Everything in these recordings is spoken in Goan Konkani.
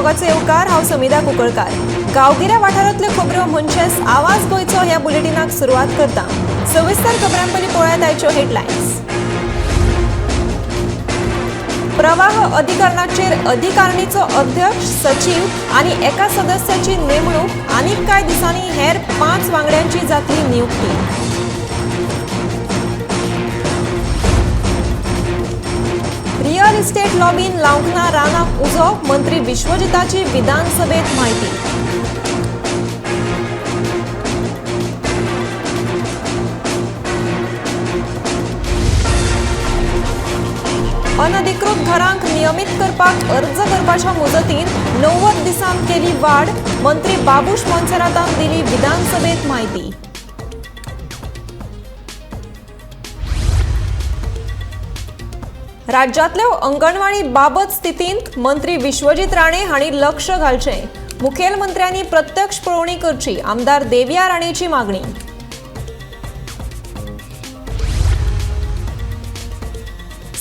मोगाचो येवकार. हांव समिधा कुंकळकार. गांवगिऱ्या वाठारांतल्यो खबरो म्हणजेच आवाज गोंयचो ह्या बुलेटिनाक सुरवात करता. सविस्तर खबरां पयलीं पळयात आयच्यो हेडलायन्स. प्रवाह अधिकरणाचेर अधिकारणीचो अध्यक्ष, सचीव आनी एका सदस्याची नेमणूक. आनीक कांय दिसांनी हेर 5 वांगड्यांची जातली नियुक्ती. रियल इस्टेट लॉबीन लावंक ना रानाक उजो, मंत्री विश्वजिताची विधानसभेत म्हायती. अनधिकृत घरांक नियमीत करपाक अर्ज करपाच्या मुजतीन 90 दिसांत केली वाड, मंत्री बाबूश मोन्सेरातान दिली विधानसभेत म्हायती. राज्यांतल्यो अंगणवाडी बाबत स्थितींत मंत्री विश्वजीत राणे हांणी लक्ष घालचें, मुखेलमंत्र्यांनी प्रत्यक्ष पळोवणी करची, आमदार देविया राणेची मागणी.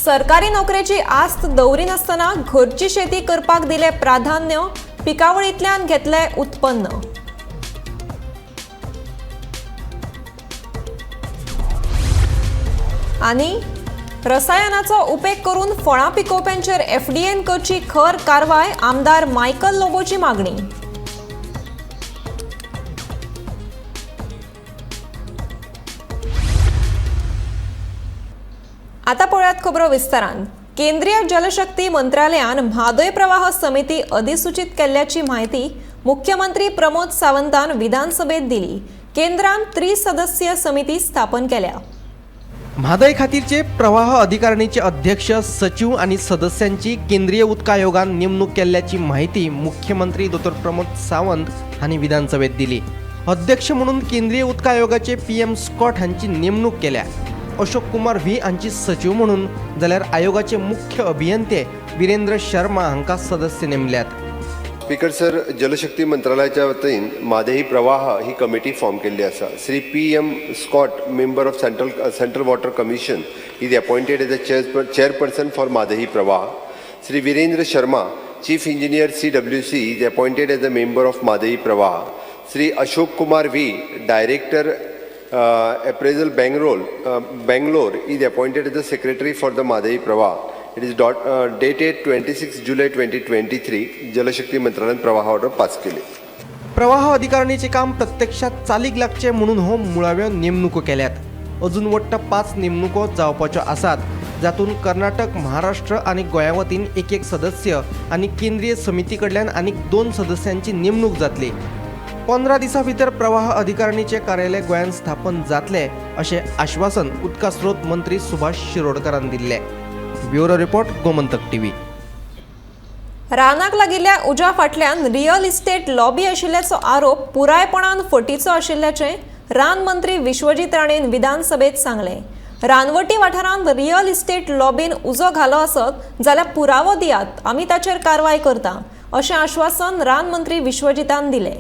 सरकारी नोकरेची आस्त दवरिनासतना घरची शेती करपाक दिलें प्राधान्य, पिकावळींतल्यान घेतलें उत्पन्न. आनी रसायनाचो उपेग करून फळां पिकोवप्यांचेर एफडीएन करची खर कारवाय, आमदार मायकल लोबोची मागणी. आता पळयात खबरो विस्तारान. केंद्रीय जलशक्ती मंत्रालयान म्हादय प्रवाह समिती अधिसूचित केल्ल्याची म्हायती मुख्यमंत्री प्रमोद सावंतान विधानसभेत दिली. केंद्रान त्रिसदस्यीय समिती स्थापन केल्या. म्हादय खातीरचे प्रवाह अधिकारणीचे अध्यक्ष, सचिव आनी सदस्यांची केंद्रीय उदक आयोगान नेमणूक केल्ल्याची म्हायती मुख्यमंत्री दोतोर प्रमोद सावंत हांणी विधानसभेत दिली. अध्यक्ष म्हणून केंद्रीय उदक आयोगाचे पी.एम. स्कॉट हांची नेमणूक केल्या. अशोक कुमार व्ही हांची सचिव म्हणून, जाल्यार आयोगाचे मुख्य अभियंते विरेंद्र शर्मा हांकां सदस्य नेमल्यात. स्पीकर सर, जलशक्ती मंत्रालयाच्या वतीन म्हादई प्रवाह ही कमिटी फॉर्म केल्ली आसा. Shri P M. Scott, member of Central Water Commission, is appointed as a chairperson for Mhadei Pravah. Shri Virendra Sharma, Chief Engineer, CWC, is appointed as a member of Mhadei Pravah. Shri Ashok Kumar V, Director, Appraisal, Bangalore, is appointed as the Secretary for the Mhadei Pravah. It is dated 26 July 2023. Jal Shakti मंत्रालयान प्रवाह ऑर्डर पास केली. प्रवाह अधिकारणीचे काम प्रत्यक्षात चालीक लागचें म्हणून हो मुळाव्यो नेमणुको केल्यात. अजून वट्ट 5 नेमणुको जावपाच्यो आसात, जातूंत कर्नाटक, महाराष्ट्र आनी गोंया वतीन एक एक सदस्य आनी केंद्रीय समिती कडल्यान आनीक 2 सदस्यांची नेमणूक जातली. 15 दिसां भितर प्रवाह अधिकारणीचें कार्यालय गोंयांत स्थापन जातलें अशें आश्वासन उदका स्रोत मंत्री सुभाष शिरोडकारान दिल्लें. Bureau report, Gomantak TV. रानाक लागिल्ल्या उज्या फाटल्यान रियल इस्टेट लॉबी आशिल्ल्याचो आरोप पुरायपणान फटीचो आशिल्ल्याचें रान मंत्री विश्वजीत राणेन विधानसभेत सांगलें. रानवटी वाठारांत रियल इस्टेट लॉबीन उजो घालो आसत जाल्यार पुरावो दियात, आमी ताचेर कारवाय करता, अशें आश्वासन रान मंत्री विश्वजितान दिलें.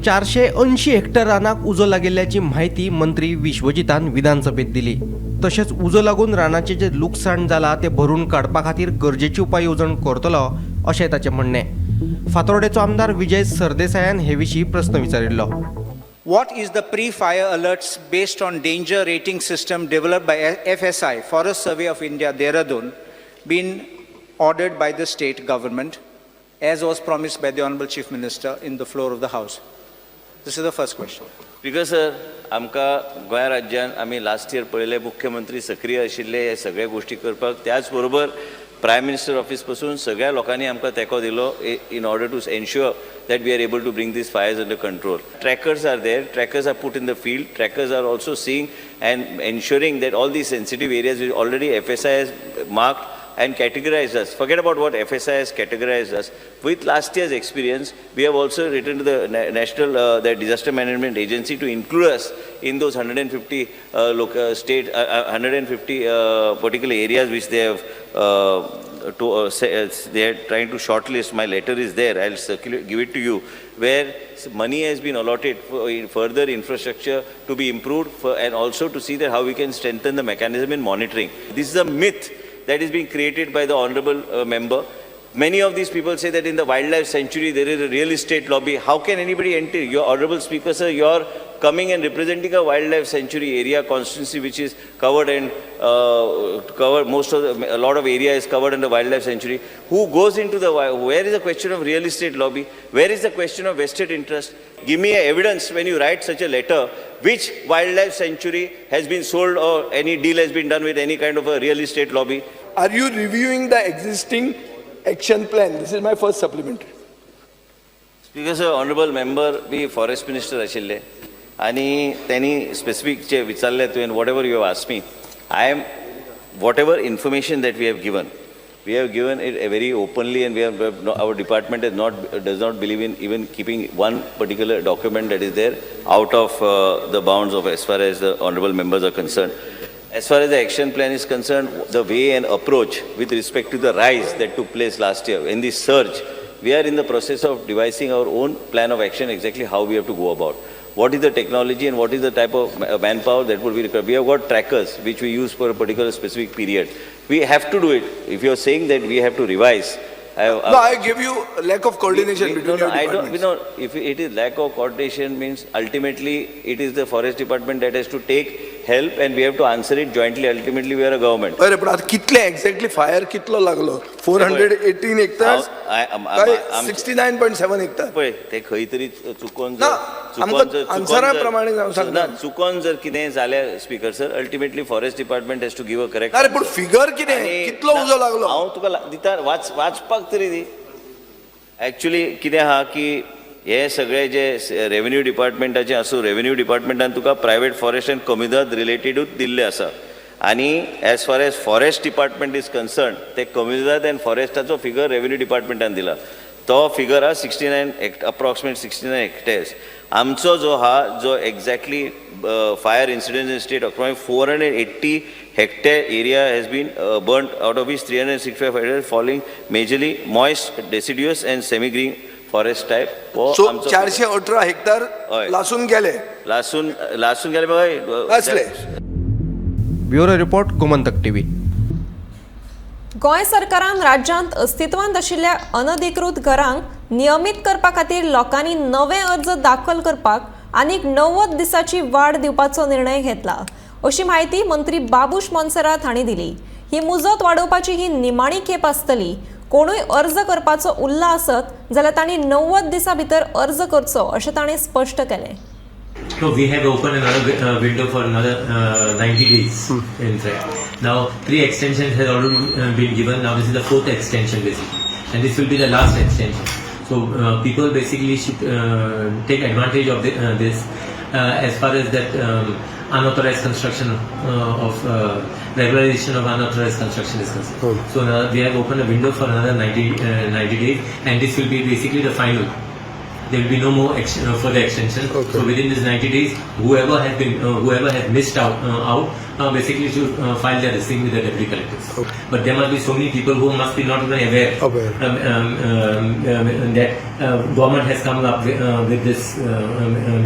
480 हेक्टर रानाक उजो लागिल्ल्याची म्हायती मंत्री विश्वजितान विधानसभेत दिली. तशेंच उजो लागून रानाचें जें लुकसाण जालां तें भरून काडपा खातीर गरजेची उपाय येवजण करतलो अशें ताचें म्हणणें. फातोर्डेचो आमदार विजय सरदेसायान हे विशीं प्रस्न विचारिल्लो. What is the pre-fire alerts based on danger rating system developed by FSI, Forest Survey of India, Dehradun, been ordered by the state government, as was promised by the Honorable Chief Minister in the floor of the House? This is the first question. Speaker sir, आमकां गोंय राज्यान आमी लास्ट इयर पळयलें, मुख्यमंत्री सक्रीय आशिल्ले हे सगळे गोश्टी करपाक. त्याच बरोबर प्रायम मिनिस्टर ऑफिस पासून सगळ्या लोकांनी आमकां तेंको दिलो in order to ensure that we are able to bring these fires under control. Trackers are there, trackers are put in the field, trackers are also seeing and ensuring that all these sensitive areas already FSI has marked and categorized us. Forget about what FSI has categorized us. With last year's experience, we have also written to the national, the disaster management agency to include us in those 150 state, 150 particular areas which they have to say, they are trying to shortlist. My letter is there. I'll circulate, give it to you, where money has been allotted for in further infrastructure to be improved for, and also to see that how we can strengthen the mechanism in monitoring. This is a myth that is being created by the honorable member. Many of these people say that in the wildlife sanctuary there is a real estate lobby. How can anybody enter? Your honorable speaker, sir, you are coming and representing a wildlife sanctuary area constituency which is covered and covered most of the, a lot of area is covered in the wildlife sanctuary. Who goes into the where is the question of real estate lobby? Where is the question of vested interest? Give me a evidence when you write such a letter, which wildlife sanctuary has been sold or any deal has been done with any kind of a real estate lobby. Are you reviewing the existing action plan? This is my first supplementary. Speaker sir, honourable member be forest minister आशिल्ले आनी त्यांनी स्पेसिफीक जे विचारले तुवें, whatever you have ask me, I am whatever information that we have given, we have given it very openly, and we have, our department is not does not believe in even keeping one particular document that is there out of the bounds of as far as the honourable members are concerned. As far as the action plan is concerned, the way and approach with respect to the rise that took place last year in the surge, we are in the process of devising our own plan of action, exactly how we have to go about. What is the technology and what is the type of manpower that would be required? We have got trackers which we use for a particular specific period. We have to do it. If you are saying that we have to revise, No, I give you lack of coordination we- between no, your no, I don't, we departments. know, if it is lack of coordination means ultimately it is the forest department that has to take help and we have to answer it jointly. Ultimately, we are a government. अरे पण आता कितले एक्झॅक्टली फायर कितलो लागलो? 418 hectares? काय 69.7 hectare? पळय ते खंय तरी चुकोन ना, जर चुकोन आमकां जर चुकोन आन्सरा जर- प्रमाणे हांव सांगता. ना, चुकोन जर कितें जाल्यार, speaker sir, ultimately forest department has to give a correct. अरे पण फिगर कितें, कितलो उजो लागलो? हांव तुका दिता, वाच वाचपाक तरी दी. एक्चुली कितें आहा की हे सगळे जे रेवेन्यू डिपार्टमेंटाचे आसूं, रेवेन्यू डिपार्टमेंटान तुका प्रायवेट फॉरेस्ट एंड कम्युनिदाद रिलेटेडूच दिल्ले आसा आनी as far as forest department is concern, ते कम्युनिदाद एंड फॉरेस्टाचो फिगर रेवेन्यू डिपार्टमेंटान दिला, तो फिगर आहा 69, approximate 69 hectares. आमचो जो आहा जो exactly fire incident in state, approximate 480 hectare area has been burnt, out of which 365 hectare falling majorly moist deciduous and semi green forest type. हो सो आमचो 418 हेक्टर हय. लासून गेले? लासून लासून गेले बाबा. लासले. Bureau report, Gomantak TV. Goa सरकारान राज्यांत अस्तित्वांत आशिल्ल्या अनधिकृत घरांक नियमीत करपा खातीर लोकांनी नवे अर्ज दाखल करपाक आनीक 90 दिसाची वाड दिवपाचो निर्णय घेतला, अशी म्हायती मंत्री बाबूश मोन्सेरात हांणी दिली. ही मुजत वाडोवपाची ही निमाणी खेप आसतली. कोणूय अर्ज करपाचो उरला आसत जाल्यार तांणी 90 दिसां भितर अर्ज करचो, अशें ताणें स्पश्ट केलें. No, we have opened another window for another 90 days, in fact. Now, three extensions has already been given. Now, this is the fourth extension, basically. And this will be the last extension. So, people basically should take advantage of this as far as that unauthorized construction of regularization of unauthorized construction is concerned. So, now we have opened a window for another 90 days, and this will be basically the final. There will be no more further extension. So within this 90 days, whoever has missed out, basically should file their thing with the deputy collectors. But there must be so many people who must be not even aware, Aware. That government has come up with this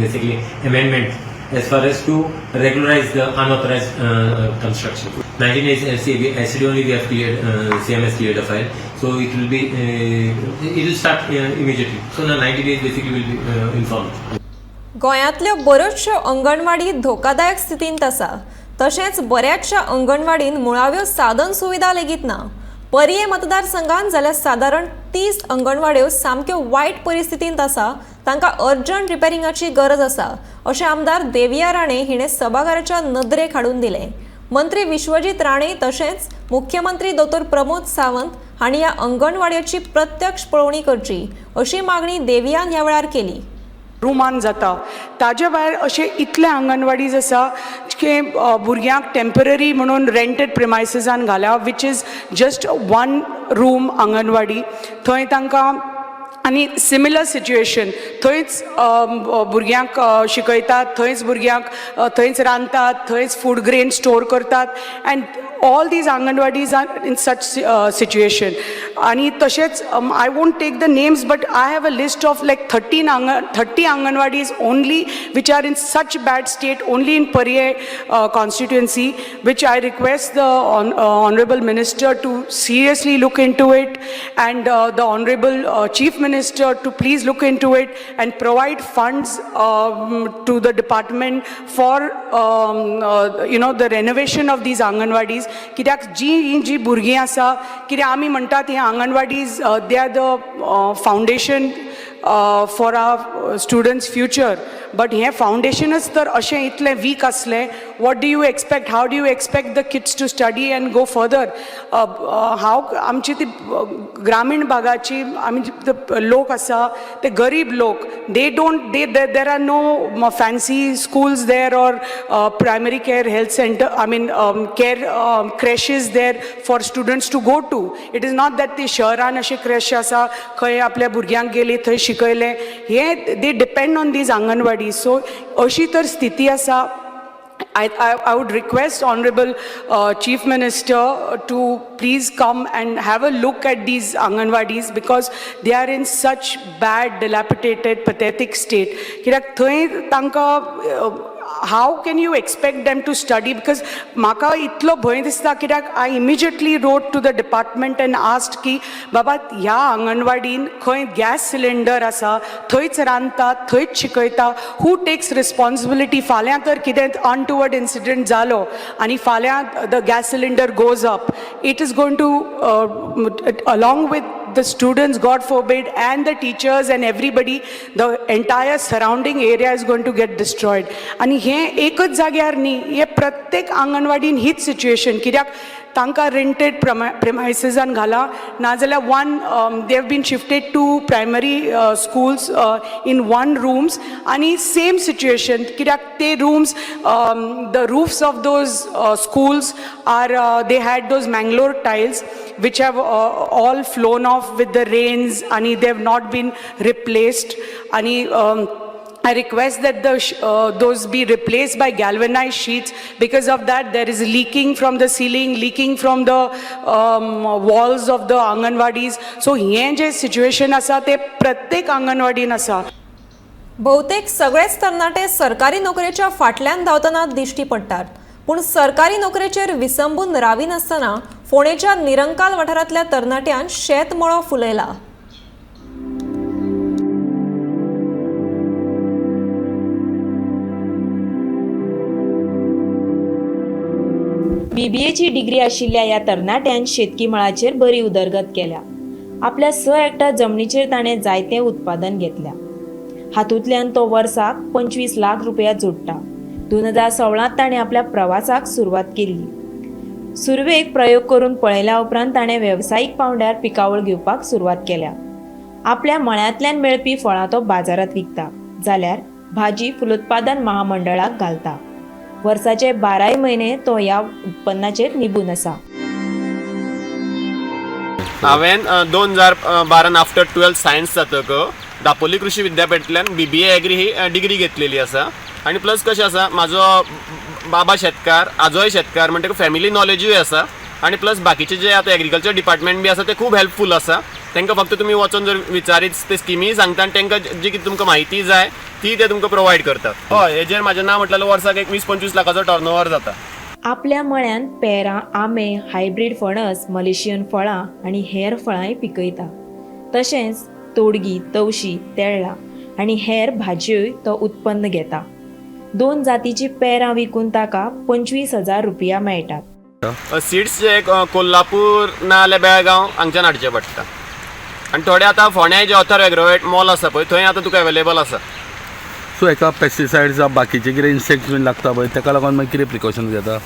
basically amendment as far as to regularize the unauthorized construction. 19 days, yesterday only we have cleared, CM has cleared the file, so it will start immediately. So now 90 days basically will be informed. गोंयांतल्यो बऱ्योचश्यो अंगणवाडी धोकादायक स्थितींत आसा. तशेंच बऱ्याचशा अंगणवाडीन मुळाव्यो साधन सुविधा लेगीत ना. पर्ये मतदारसंघात जाल्यार सादारण 30 अंगणवाड्यो सामक्यो वायट परिस्थितींत आसा, तांकां अर्जंट रिपेरिंगाची गरज आसा, अशें आमदार देविया राणे हिणें सभाघराच्या नदरेक हाडून दिलें. मंत्री विश्वजीत राणे तशेंच मुख्यमंत्री दोतोर प्रमोद सावंत हांणी ह्या अंगणवाड्याची प्रत्यक्ष पळोवणी करची, अशी मागणी देवियान ह्या वेळार केली. रुमान जाता. ताजे भायर अशे इतले आंगणवाडीज आसा की भुरग्यांक टेंपररी म्हणून रेंटेड प्रिमायसिसान घाल्या, which is just one room anganwadi. थंय तांकां आनी सिमिलर सिच्युएशन, थंयच भुरग्यांक शिकयतात, थंयच भुरग्यांक थंयच रांदतात, थंयच फूड ग्रेन स्टोर करतात, and all these anganwadis are in such situation. आनी तशेंच I won't take the names but I have a list of like 13 30 anganwadis only which are in such bad state only in Parye constituency, which I request the honorable minister to seriously look into it and the honorable chief minister to please look into it and provide funds to the department for the renovation of these anganwadis. कित्याक जी ही जी भुरगीं आसा, कित्याक आमी म्हणटात ही anganwadis, they are the foundation for our students future, but हें फावंडेशनच तर अशें इतलें वीक आसलें, what do you expect? How do you expect the kids to study and go further? हांव आमची ती ग्रामीण भागाची आमी लोक आसा, ते गरीब लोक, they don't they there are no fancy schools there or primary care health center, I mean, care creches there for students to go to. It is not that ते शहरान अशे क्रॅश आसा, खंय आपल्या भुरग्यांक गेली थंय शिकयलें. हे they depend on these anganwadi. So अशी तर स्थिती आसा. I would request Honorable Chief Minister to please come and have a look at these Anganwadis because they are in such bad, dilapidated, pathetic state. कित्याक थंय तांकां how can you expect them to study? Because म्हाका इतलो भंय दिसता, कित्याक I immediately wrote to the department and asked की बाबा, ह्या आंगणवाडीन खंय गॅस सिलिंडर आसा, थंयच रांदतात, थंयच शिकयता, who takes responsibility? फाल्यां तर कितें अनटुवर्ड इन्सिडंट जालो आनी फाल्यां the gas cylinder goes up, it is going to, along with the students, God forbid, and the teachers and everybody, the entire surrounding area is going to get destroyed. आनी हें एकच जाग्यार न्ही, हे प्रत्येक आंगणवाडीन हीच सिच्युएशन, कित्याक तांकां रेंटेड प्रेमायसिसान घाला, नाजाल्यार one they have been shifted to primary schools in one rooms आनी सेम सिच्युएशन, कित्याक ते rooms, the roofs of those schools are, they had those Mangalore tiles which have all flown off with the rains and they have not been replaced. And I request that those be replaced by galvanized sheets. Because of that, there is leaking from the ceiling, leaking from the walls of the anganwadis. So हें जे situation आसा ते प्रत्येक आंगणवाडीन आसा. बहुतेक सगळेच तरणाटे सरकारी नोकरेच्या फाटल्यान धांवतना दिश्टी पडटात, पूण सरकारी नोकरेचेर विसंबून राविनासतना फोंडेच्या निरंकाल वाठारांतल्या तरणाट्यान शेत मळो फुलयला. बीबीएची डिग्री आशिल्ल्या ह्या तरणाट्यान शेतकी मळाचेर बरी उदरगत केल्या. आपल्या 6 हेक्टर जमनीचेर ताणें जायतें उत्पादन घेतल्या. हातूंतल्यान तो वर्साक 25 लाख रुपया जोडटा. 2016त ताणें आपल्या प्रवासाक सुरवात केल्ली. सुरवेक प्रयोग करून पळयल्या उपरांत ताणें वेवसायीक पावंड्यार पिकावळ घेवपाक सुरवात केल्या. आपल्या मळ्यांतल्यान मेळपी फळां तो बाजारांत विकता, जाल्यार भाजी फलोत्पादन महामंडळाक घालता. वर्साचे बाराय म्हयने तो ह्या उत्पन्नाचेर निबून आसा. हांवें 2012न आफ्टर 12th science जातक दापोली कृषी विद्यापीठांतल्यान बीबीए एग्री ही डिग्री घेतलेली आसा. आनी प्लस कशें आसा, म्हाजो बाबा शेतकार, आजोय शेतकार, म्हणटकच फॅमिली नॉलेजूय आसा. आनी प्लस बाकीचे जे आतां एग्रीकल्चर डिपार्टमेंट बी आसा, ते खूब हेल्पफूल आसा. तांकां फक्त तुमी वचोन जर विचारीत, ते स्किमीय सांगता आनी तांकां जी कितें तुमकां म्हायती जाय ती ते तुमकां प्रोवायड करतात. हय, हेजेर म्हाजें ना म्हटल्यार वर्साक एक 20-25 लाखाचो टर्न ओवर जाता. आपल्या मळ्यांत पेरां, आंबे, हायब्रीड फणस, मलेशियन फळां आनी हेर फळांय पिकयता. तशेंच तोडगी, तवशी, तेळ्ळां आनी हेर भाजयोय तो उत्पन्न घेता. दोन जातीची पेरां विकून ताका 25,000 रुपया मेळटात. सिड्स जे कोल्हापूर ना जाल्यार बेळगांव हांगच्यान हाडचे पडटा आनी थोडे आतां फोंड्याय जे अथर एग्रोवेट मॉल आसा पळय, थंय आतां तुका अवेलेबल आसा. सो हेका पेस्टिसायड्स जावं बाकीचे कितें इन्सेक्ट्स बीन लागता पळय, तेका लागून मागीर कितें प्रिकॉशन्स घेता?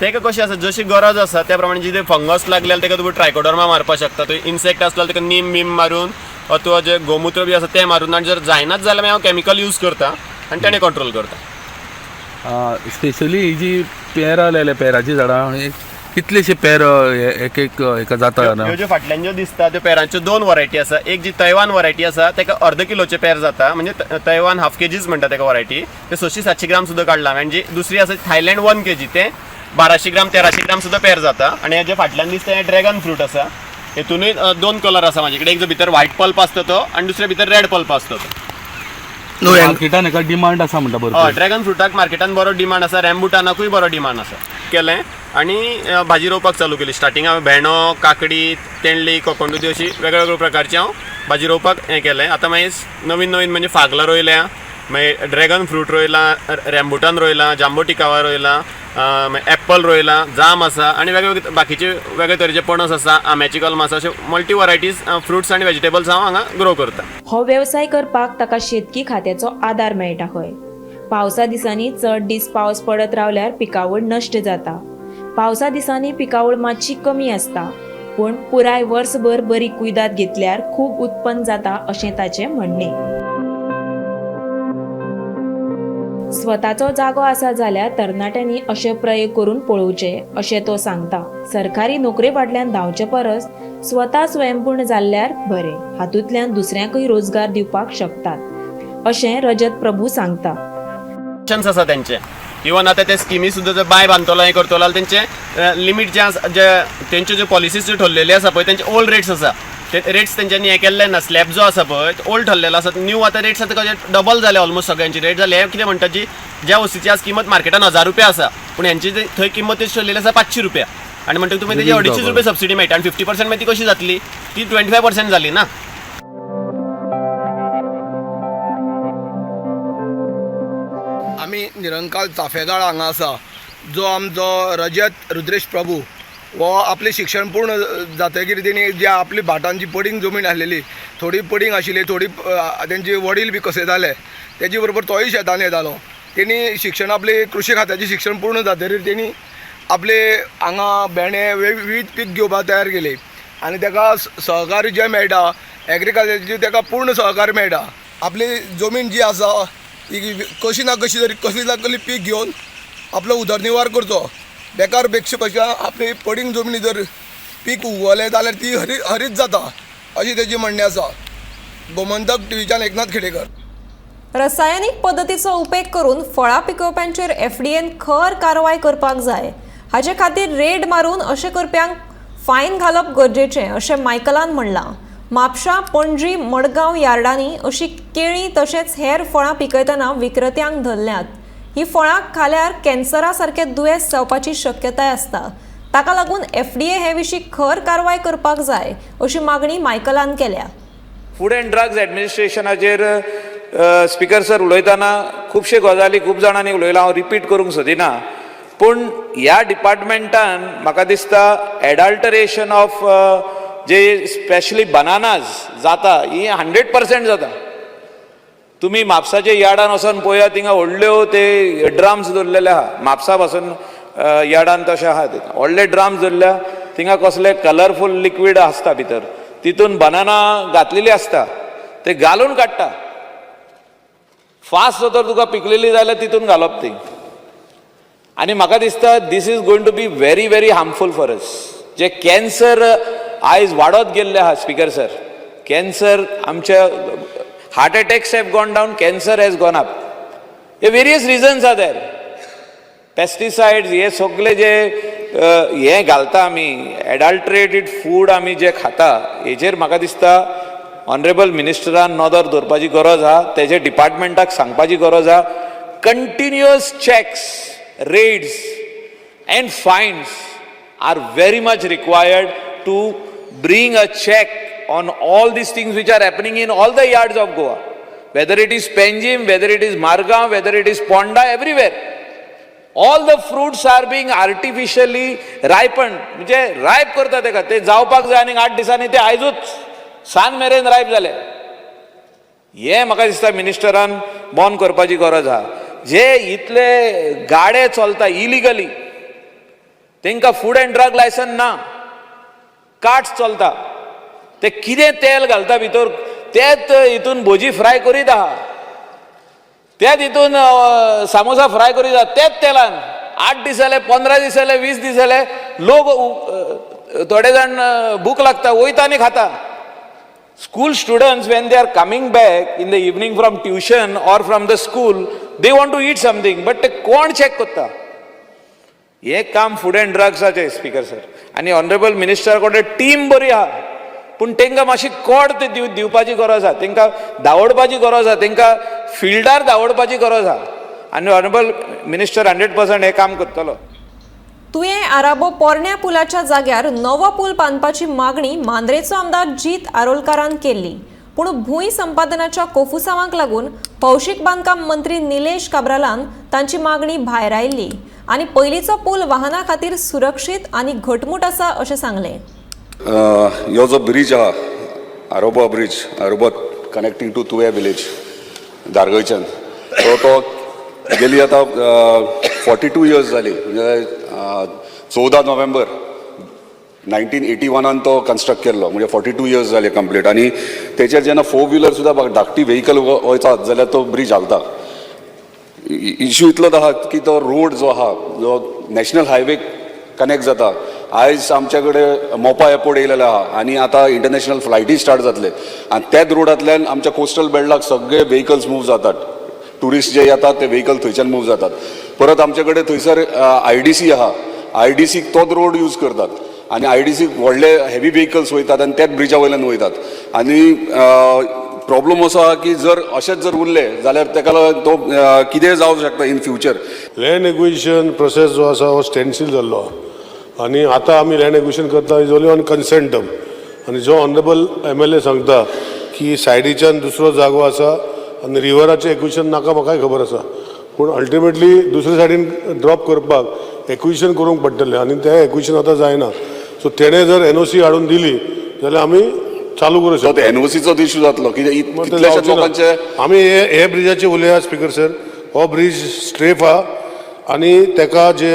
तेका कशें आसा, जशी गरज आसा त्या प्रमाणे. जिथे फंगस लागले जाल्यार तेका तुमी ट्रायकोडर्मा मारपाक शकता. थंय इन्सेक्ट आसलो जाल्यार तेका नीम बीम मारून अथवा जे गोमुत्र बी आसा तें मारून, आनी जर जायनाच जाल्यार मागीर हांव कॅमिकल यूज करता आनी तेणें कंट्रोल करता. स्पेशली ही जी पेरां लायल्या, पेराचीं झाडां, हे कितलेशे पेर एक एक हेका जाता? ह्यो ज्यो फाटल्यान ज्यो दिसता त्यो पेरांच्यो दोन वरायटी आसा. एक जी तैवान वरायटी आसा, तेका अर्द किलोचे पेर जाता, म्हणजे तैवान हाफ केजीच म्हणटा तेका वरायटी. ते 600-700 ग्राम सुद्दां काडला हांवें. आनी जी दुसरी आसा थायलंड 1 केजी, ते 1200 ग्राम, 1300 ग्राम सुद्दां पेर जाता. आनी हे जे फाटल्यान दिसता हे ड्रॅगन फ्रूट आसा. हेतूनय दोन कलर आसा म्हाजे कडेन, एक जो भितर व्हायट पल्प आसता तो आनी दुसरे भितर रेड पल्प आसता तो. मार्केटान हेका डिमांड आसा म्हणटा हय, भरपूर. ड्रॅगन फ्रुटाक मार्केटान बरो डिमांड आसा, रॅम्बुटानाकूय बरो डिमांड आसा. केलें आनी भाजी रोवपाक चालू केली. स्टार्टिंग हांवें भेंडो, काकडी, तेंडली, कोकोणदुदी अशी वेगळ्या प्रकारची हांव भाजी रोवपाक हें केलें. आतां मागीर नवीन नवीन म्हणजे फागलां रोयल्या, मागीर ड्रॅगन फ्रूट रोयलां, रॅम्बुटान रोयलां, जांबो टिकावा रोयलां, मागीर एप्पल रोयलां, जाम आसा आनी वेगळे बाकीचे वेगळे तरेचे पणस आसा, आंब्याची कलमां आसा. अशे मल्टी वरायटीज फ्रुट्स आनी वेजिटेबल्स हांव हांगा ग्रो करता. हो वेवसाय करपाक ताका शेतकी खात्याचो आदार मेळटा खंय. पावसा दिसांनी चड दीस पावस पडत रावल्यार पिकावळ नश्ट जाता. पावसा दिसांनी पिकावळ मातशी कमी आसता, पूण पुराय वर्सभर बरी कुयदाद घेतल्यार खूब उत्पन्न जाता अशें ताचें म्हणणें. स्वताचो जागो आसा जाल्यार तरणाट्यांनी अशे प्रयोग करून पळोवचे अशें तो सांगता. सरकारी नोकरे फाटल्यान धांवचे परस स्वता स्वयंपूर्ण जाल्ल्यार बरें, हातूंतल्यान दुसऱ्यांकूय रोजगार दिवपाक शकतात अशें रजत प्रभू सांगता. आसा तेंचे इवन आतां ते स्किमी सुद्दां जर बांय बांदतलो हें करतलो जाल्यार तेंचे लिमीट जे आसा, जे तेंच्यो ज्यो पॉलिसीज ज्यो ठरलेल्यो आसा पळय, तेंचे ओल्ड रेट्स आसा, ते रेट्स तेंच्यांनी हें केल्ले ना. स्लॅब जो आसा पळय ओल्ड ठरलेलो आसा, न्यू आतां रेट्स आतां कशे डबल जाले ऑलमोस्ट सगळ्यांची रेट जाले. हे कितें म्हणटा जी ज्या वस्तूची आज किंमत मार्केटान 1000 रुपया आसा, पूण हेंची थंय किंमत ठरलेली आसा 500 रुपया, आनी म्हणटकीर तुमी तेजी 250 रुपया सबसिडी मेळटा आनी 50% मागीर ती कशी जातली, ती 25% जाली ना. आमी निरंकाल चाफेगाळ हांगा आसा, जो आमचो रजत रुद्रेश प्रभू हो आपलें शिक्षण पूर्ण जातकीर तेणी जी आपली भाटांची पडींग जमीन आसलेली, थोडी पडींग आशिल्ली, थोडी तेंचे वडील बी कसयताले, तेजे बरोबर तोय शेतान येतालो. तेणी शिक्षण आपले कृशी खात्याचें शिक्षण पूर्ण जातकीर तेणी आपले हांगा भेंडे विविध पीक घेवपाक तयार केले आनी तेका सहकार्य जें मेळटा एग्रीकल्चराचें तेका पूर्ण सहकार्य मेळटा. आपली जमीन जी आसा ती कशी ना कशी तरी कसली ना कसली पीक घेवन आपलो उदरनिर्वाह करचो. बेकार पेक्षा आपली पडींग जमनी जर पीक उगवलें जाल्यार ती हरीत जाता अशी तेजी म्हणणें आसा. गोमंतक टिवीच्यान एकनाथ खेडेकर. रसायनीक पद्दतीचो उपेग करून फळां पिकोवप्यांचेर एफडीएन खर कारवाय करपाक जाय. हाचे खातीर रेड मारून अशें करप्यांक फायन घालप गरजेचें अशें मायकलान म्हणलां. म्हापशा, पणजी, मडगांव यार्डांनी अशी केळीं तशेंच हेर फळां पिकयतना विक्रेत्यांक धरल्यांत. ही फळां खाल्यार कॅन्सरा सारकें दुयेंस जावपाची शक्यताय आसता. ताका लागून एफडीए हे विशीं खर कारवाय करपाक जाय अशी मागणी मायकलान केल्या. फूड अँड ड्रग्ज ॲडमिनिस्ट्रेशनाचेर स्पिकर सर उलयतना खुबशे गजाली खूब जाणांनी उलयलां, हांव रिपीट करूंक सोदिना, पूण ह्या डिपार्टमेंटान म्हाका दिसता adulteration of J specially bananas जाता ही 100% जाता. तुमी म्हापसाच्या यार्डान वचोन पळया, थिंगा व्हडल्यो ते ड्राम्स दवरलेले आहा. म्हापसा पासून यार्डान तशें आहा, ते व्हडले ड्राम्स दवरल्या, थिंगा कसले कलरफूल लिक्वीड आसता भितर, तितून बनाना घातलेली आसता, ते घालून काडटा. फास्ट जर तुका पिकलेली जाल्यार तितून घालप ती. आनी म्हाका दिसता this is going to be very very harmful for us. J cancer आयज वाडत गेल्ले आहा स्पिकर सर, कॅन्सर आमच्या heart attacks have gone down, cancer has gone up. हे various reasons are there. Pesticides हे सगळे जे हे घालता आमी, एडल्ट्रेटेड फूड आमी जे खाता, हेजेर म्हाका दिसता ऑनरेबल मिनिस्टरान नदर दवरपाची गरज आहा, तेजे डिपार्टमेंटाक सांगपाची गरज आहा. Continuous checks, raids and fines are very much required to bring a check on all these things which are happening in all the yards of Goa. Whether it is Panjim, whether it is Margao, whether it is Ponda, everywhere. All the fruits are being artificially ripened. म्हणजे रायप करता तेका, ते जावपाक जाय आनी 8 दिसांनी ते आयजूच सांज मेरेन रायप जाले. हें म्हाका दिसता मिनिस्टरान बंद करपाची गरज आहा. जे इतले गाडे चलता इलिगली, तांकां फूड अँड ड्रग लायसन ना, कार्ट्स चलता, ते कितें तेल घालता भितर, तेच हितून भजी फ्राय करीत आहा, तेच हितून सामोसा फ्राय करीत आहा, तेच तेलान 8 दीस जाले, 15 दीस जाले, 20 दीस जाले, लोक थोडे जाण भूक लागता वयता आनी खाता. School students, when they are coming back in the evening from tuition or from the school, they want to eat something, but ते कोण चॅक करता? हें काम फूड अँड ड्रग्साचें स्पीकर सर. आनी ऑनरेबल मिनिस्टर कडेन टीम बरी आहा. पूण तांकां मातशी कोड ते दिवपाची गरज आसा, तांकां धांवडपाची गरज आसा, तांकां फिल्डार धांवडपाची गरज आसा. आनी ऑनरेबल मिनिस्टर 100% हें काम करतलो. तुयें आराबो पोरण्या पुलाच्या जाग्यार नवो पूल बांदपाची मागणी मांद्रेचो आमदार जीत आरोलकारान केल्ली, पूण भूंय संपादनाच्या कोफुसांवांक लागून भौशीक बांदकाम मंत्री निलेश काब्रालान तांची मागणी भायर आयिल्ली आनी पयलींचो पूल वाहना खातीर सुरक्षीत आनी घटमूट आसा अशें सांगलें. ह्यो जो ब्रीज आहा Arroba bridge, Arroba connecting to Tuem village धारगळच्यान, सो तो गेली आतां 42 इयर्स जाली. म्हणजे 14 नोव्हेंबर 1981 तो कन्स्ट्रक्ट केल्लो, म्हणजे 42 इयर्स जाले कंप्लीट. आनी तेचेर जेन्ना फोर व्हिलर सुद्दां धाकटी व्हेकल वयतात जाल्यार तो ब्रीज हालता. इश्यू इतलोच आहा की तो रोड जो आहा जो नॅशनल हायवे कनेक्ट जाता, आयज आमच्या कडेन मोपा एअरपोर्ट येयलेलो आहा आनी आतां इंटरनॅशनल फ्लायटी स्टार्ट जातले आनी त्याच रोडांतल्यान आमच्या कोस्टल बेल्टाक सगळे व्हेकल्स मूव जातात. ट्युरिस्ट जे येतात ते व्हेकल थंयच्यान मूव जातात. परत आमचे कडेन थंयसर IDC आहा, IDC तोच रोड यूज करतात आनी IDC व्हडले हेवी व्हेकल्स वयतात आनी त्याच ब्रिजा वयल्यान वयतात. आनी प्रॉब्लम असो आहा की जर अशेंच जर उरलें जाल्यार तेका लागून तो कितेंय जावंक शकता in future. Land acquisition process जो आसा हो स्टँडस्टील जाल्लो आहा आनी आतां आमी लँड एक्विजिशन करता is only on consent term. आनी जो ऑनरेबल MLA सांगता की सायडीच्यान दुसरो जागो आसा आनी रिवराचें एक्विजिशन नाका, म्हाकाय खबर आसा, पूण अल्टिमेटली दुसरे सायडीन ड्रॉप करपाक एक्विजिशन करूंक पडटलें आनी तें एक्विजिशन आतां जायना. सो तेणें जर NOC हाडून दिली जाल्यार आमी चालू करूं शकता. एनओसीचो इशू जातलो कित्याक कितल्याशाच लोकांचे. आमी हे ब्रिजाचे उलया स्पीकर सर, हो ब्रीज स्ट्रेफ आहा आनी तेका जे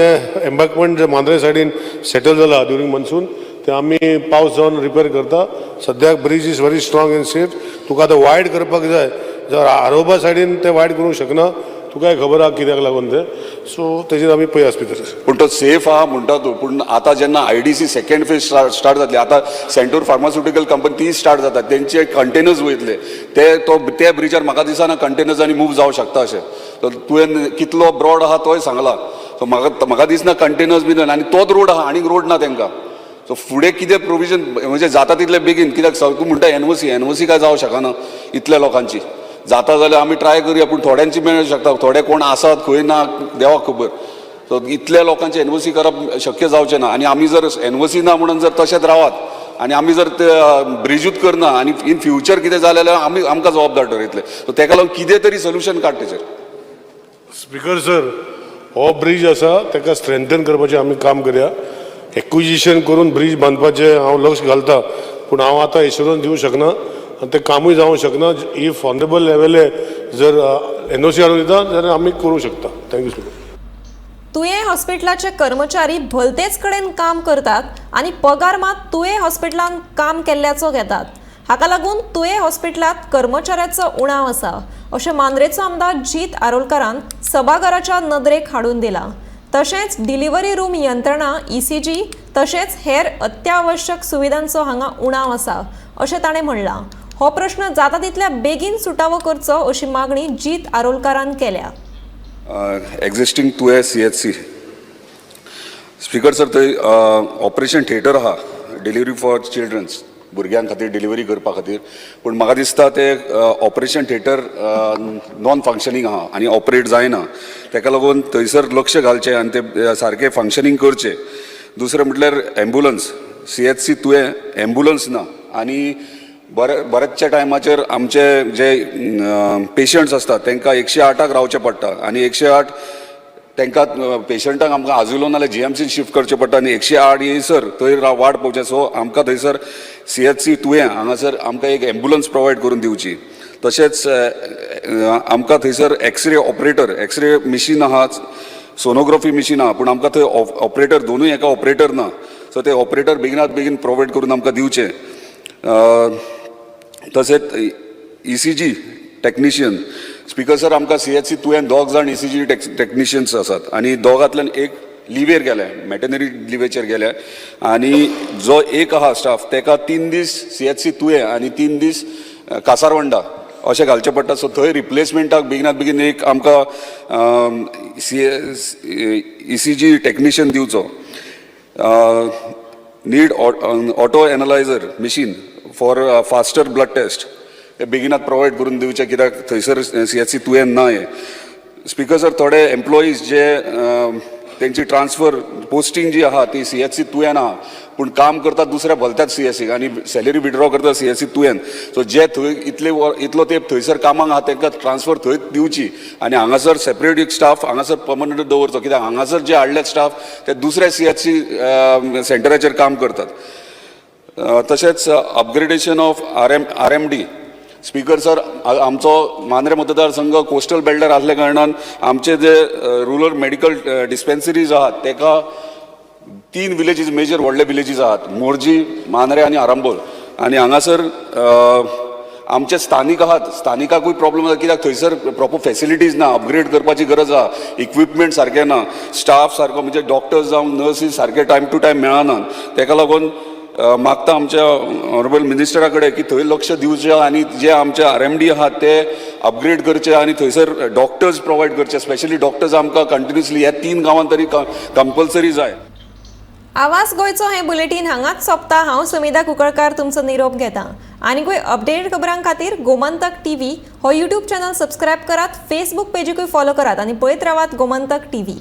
एम्बॅकमेंट जे मांद्रे सायडीन सेटल जाला ड्युरींग मॉन्सून ते आमी पावस जावन रिपेर करता. सद्याक bridge is very strong and safe. तुका आतां वायड करपाक जाय जर आरोबा सायडीन ते वायड करूंक शकना, तुकाय खबर आहा कित्याक लागून ते, सो तेजेर आमी पळया स्पीकर सर. पूण तो सेफ आहा म्हणटा तूं, पूण आतां जेन्ना IDC second phase start जातली, आतां सेंटूर फार्मास्युटिकल कंपनी ती स्टार्ट जाता, तेंचे कंटेनर्स वयतले ते तो त्या ब्रिजार म्हाका दिसना कंटेनर्स आनी मूव जावं शकता अशें. तर तुवें कितलो ब्रॉड आहा तोय सांगला, सो म्हाका दिसना कंटेनर्स बीन आनी तोच रोड आहा, आनीक रोड ना तेंकां. सो फुडें कितें प्रोविजन म्हणजे जाता तितलें बेगीन, कित्याक तूं म्हणटा एनओसी काय जावं शकना इतल्या लोकांची, जाता जाल्यार आमी ट्राय करुया, पूण थोड्यांची मेळूंक शकता, थोडे कोण आसात खंय ना देवाक खबर. सो इतल्या लोकांची एनओसी करप शक्य जावचें ना आनी आमी जर एनओसी ना म्हणून जर तशेंच रावात आनी आमी जर ते ब्रिजूच करना आनी इन फ्युचर कितें जालें जाल्यार आमी आमकां जबाबदार ठरयतले. सो तेका लागून कितें तरी सोल्युशन काड तेचेर. स्पीकर सर, हो ब्रीज आसा ताका स्ट्रेंथन करपाचें आमी काम करया. एक्विजिशन करून ब्रीज बांदपाचें हांव लक्ष घालता, पूण हांव आतां एश्योरन्स दिवंक शकना आनी तें कामूय जावंक शकना. If honourable MLA जर एनओसी हाडून दिता जाल्यार आमी करूंक शकता. Thank you speaker. तुयें हॉस्पिटलाचे कर्मचारी भलतेच कडेन काम करतात आनी पगार मात तुयें हॉस्पिटलान काम केल्ल्याचो घेतात. हाका लागून तुयें हॉस्पिटलांत कर्मचाऱ्याचो उणाव आसा अशें मांद्रेचो आमदार जीत आरोलकारान सभाघराच्या नदरेक हाडून दिलां. तशेंच डिलिव्हरी रूम यंत्रणा, ECG तशेंच हेर अत्यावश्यक सुविधांचो हांगा उणाव आसा अशें ताणें म्हणलां. हो प्रश्न जाता तितल्या बेगीन सुटावो करचो अशी मागणी जीत आरोलकारान केल्या. Existing Tuem CHC speaker sir, थंय ऑपरेशन थिएटर आहा डिलिव्हरी फॉर चिल्ड्रन्स, भुरग्यां खातीर डिलिव्हरी करपा खातीर, पूण म्हाका दिसता ते ऑपरेशन थिएटर नॉन फंक्शनींग आहा आनी ऑपरेट जायना. तेका लागून थंयसर लक्ष घालचें आनी ते सारकें फंक्शनींग करचें. दुसरें म्हटल्यार एम्बुलन्स, CHC तुयें एम्बुलन्स ना आनी बऱ्याचशा टायमाचेर आमचे जे पेशंट्स आसतात तांकां 108 रावचें पडटा आनी 108 तांकां पेशंटांक आमकां आजुलो नाल्यार GMC shift करचें पडटा आनी 108 येयसर थंय वाट पळोवचें. सो आमकां थंयसर CHC तुयें हांगासर आमकां एक एम्बुलन्स प्रोवायड करून दिवची. तशेंच आमकां थंयसर x ray operator, x ray machine आहा, सोनोग्राफी मिशीन आहा, पूण आमकां थंय ऑपरेटर दोनूय एका ऑपरेटर ना. सो ते ऑपरेटर बेगिनात बेगीन प्रोवायड करून आमकां दिवचे. तशेंच ECG technician, speaker sir, आमकां CHC तुयें 2 जाण ECG technicians आसात आनी दोगांतल्यान एक लिवेर गेल्या, मॅटर्निटी लिवेचेर गेल्या आनी जो एक आहा स्टाफ तेका 3 दीस CHC तुयें आनी 3 दीस कासारवंडा अशें घालचें पडटा. सो थंय रिप्लेसमेंटाक बेगिनात बेगीन एक आमकां ECG technician दिवचो. Need auto analyser machine for faster blood test हे बेगिनात प्रोवायड करून दिवचे, कित्याक थंयसर सीएचसी तुयेन ना. हे स्पीकर सर, थोडे एम्प्लॉईज जे तेंची ट्रान्सफर पोस्टींग जी आहा ती सीएचसी तुयेन आहा, पूण काम करतात दुसऱ्या भलत्याच सीएचसी आनी सॅलरी विड्रॉ करतात सीएचसी तुयेन. सो जे थंय इतले इतलो तेंप थंयसर कामाक आहा, तांकां ट्रान्सफर थंयच दिवची आनी हांगासर सेपरेट एक स्टाफ हांगासर पर्मनंट दवरचो, कित्याक हांगासर जे हाडल्यात स्टाफ ते दुसऱ्या सीएचसी सेंटराचेर काम करतात. तशेंच upgradation of RMD. Speaker sir, आमचो मांद्रे मतदारसंघ कोस्टल बेल्टर आसल्या कारणान आमचे जे रुरल मेडिकल डिस्पेन्सरीज आहात, तेका तीन विलेजीस, मेजर व्हडले विलेजीस आहात, मोरजी, मांद्रे आनी आरांबोल. आनी हांगासर आमचे स्थानीक आहात, स्थानिकाकूय प्रॉब्लम जाता, कित्याक थंयसर प्रॉपर फॅसिलिटीज ना. अपग्रेड करपाची गरज आहा. इक्विपमेंट सारकें ना, स्टाफ सारको म्हणजे डॉक्टर्स जावं नर्सीस सारके टायम टू टायम मेळनात. तेका लागून मागता आमच्या ऑनरेबल मिनिस्टरा कडेन की थंय लक्ष दिवचें आनी जे आमचे आरएमडी आहात ते अपग्रेड करचे आनी थंयसर डॉक्टर्स प्रोवायड करचे. स्पेशली डॉक्टर्स आमकां कंटिन्युअसली ह्या तीन गांवांत तरी कंपल्सरी जाय. आवाज गोंयचो हें बुलेटीन हांगाच सोंपता. हांव सुमिधा कुंकळकार तुमचो निरोप घेता. आनीकूय अपडेटेड खबरां खातीर गोमंतक टीव्ही हो युट्यूब चॅनल सबस्क्रायब करात, फेसबूक पेजीकूय फॉलो करात आनी पळयत रावात गोमंतक टीव्ही.